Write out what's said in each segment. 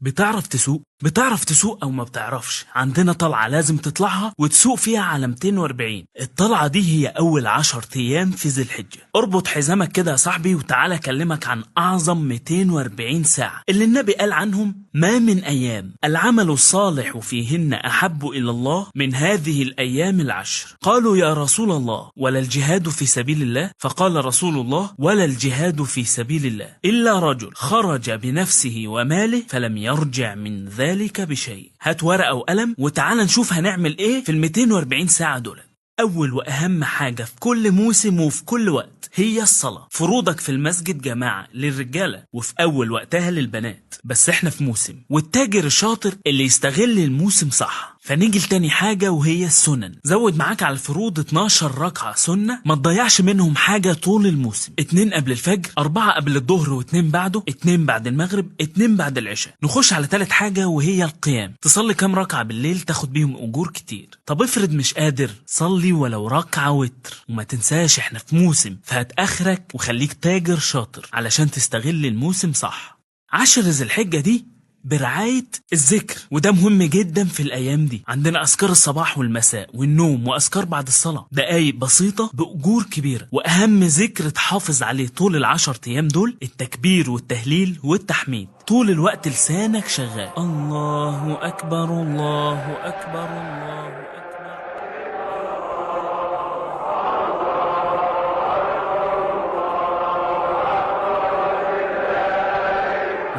بتعرف تسوق؟ بتعرف تسوق او ما بتعرفش؟ عندنا طلعة لازم تطلعها وتسوق فيها على 240. الطلعة دي هي اول 10 ايام في ذي الحجة. اربط حزامك كده يا صاحبي وتعالى اكلمك عن اعظم 240 ساعة اللي النبي قال عنهم: ما من ايام العمل الصالح فيهن احب الى الله من هذه الايام العشر. قالوا يا رسول الله ولا الجهاد في سبيل الله؟ فقال رسول الله: ولا الجهاد في سبيل الله الا رجل خرج بنفسه وماله فلم يرجع من ذلك بشيء. هات ورقة وقلم وتعال نشوف هنعمل ايه في ال 240 ساعة دول. أول وأهم حاجة في كل موسم وفي كل وقت هي الصلاة. فروضك في المسجد جماعة للرجالة وفي أول وقتها للبنات، بس احنا في موسم، والتاجر الشاطر اللي يستغل الموسم صح. فنيجي لتاني حاجة وهي السنن. زود معاك على الفروض 12 ركعة سنة، ما تضيعش منهم حاجة طول الموسم. 2 قبل الفجر، 4 قبل الظهر و2 بعده، 2 بعد المغرب، 2 بعد العشاء. نخش على تالت حاجة وهي القيام. تصلي كام ركعة بالليل تاخد بيهم أجور كتير. طب افرض مش قادر، صلي ولو ركعة وتر. وما تنساش احنا في موسم، فهات آخرك وخليك تاجر شاطر علشان تستغل الموسم صح. 10 ذي الحجة دي برعاية الذكر، وده مهم جدا في الأيام دي. عندنا أذكار الصباح والمساء والنوم وأذكار بعد الصلاة، دقايق بسيطة بأجور كبيرة. وأهم ذكر تحافظ عليه طول ال10 أيام دول التكبير والتهليل والتحميد. طول الوقت لسانك شغال: الله أكبر، الله أكبر، الله أكبر.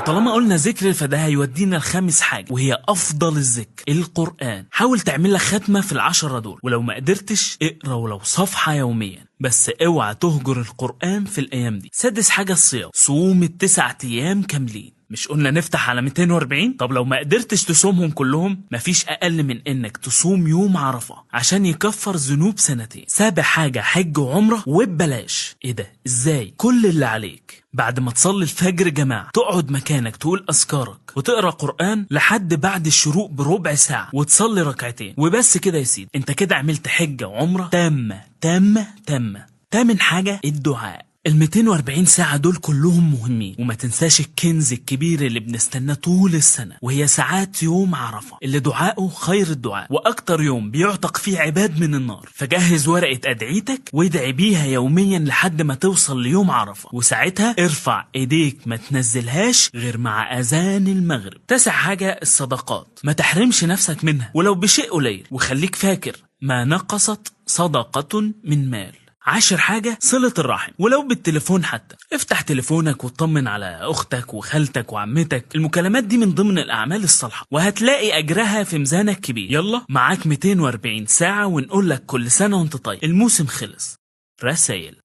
طالما قلنا ذكر فده هيودينا لخامس حاجة وهي أفضل الذكر، القرآن. حاول تعمل لك ختمة في ال10 دول، ولو ما قدرتش اقرأ ولو صفحة يوميا، بس اوعى تهجر القرآن في الأيام دي. سادس حاجة الصيام. صوم ال9 أيام كاملين. مش قلنا نفتح على 240؟ طب لو ما قدرتش تصومهم كلهم، مفيش أقل من إنك تصوم يوم عرفة عشان يكفر ذنوب سنتين. سابع حاجة حج وعمرة وببلاش. إيه ده؟ إزاي؟ كل اللي عليك بعد ما تصلي الفجر جماعة تقعد مكانك تقول أذكارك وتقرأ قرآن لحد بعد الشروق بربع ساعة وتصلي ركعتين وبس كده يا سيدي. انت كده عملت حجة وعمرة تامة تامة تامة. تامن حاجة الدعاء. ال 240 ساعة دول كلهم مهمين، وما تنساش الكنز الكبير اللي بنستناه طول السنة وهي ساعات يوم عرفة اللي دعائه خير الدعاء وأكتر يوم بيعتق فيه عباد من النار. فجهز ورقة أدعيتك وادعي بيها يوميا لحد ما توصل ليوم عرفة، وساعتها ارفع ايديك ما تنزلهاش غير مع أذان المغرب. تاسع حاجة الصدقات. ما تحرمش نفسك منها ولو بشيء قليل، وخليك فاكر ما نقصت صدقة من مال. 10 حاجة صلة الرحم، ولو بالتليفون حتى. افتح تليفونك وطمن على أختك وخالتك وعمتك. المكالمات دي من ضمن الأعمال الصالحة وهتلاقي أجرها في ميزانك كبير. يلا معاك 240 ساعة ونقول لك كل سنة وانت طيب. الموسم خلص. رسائل.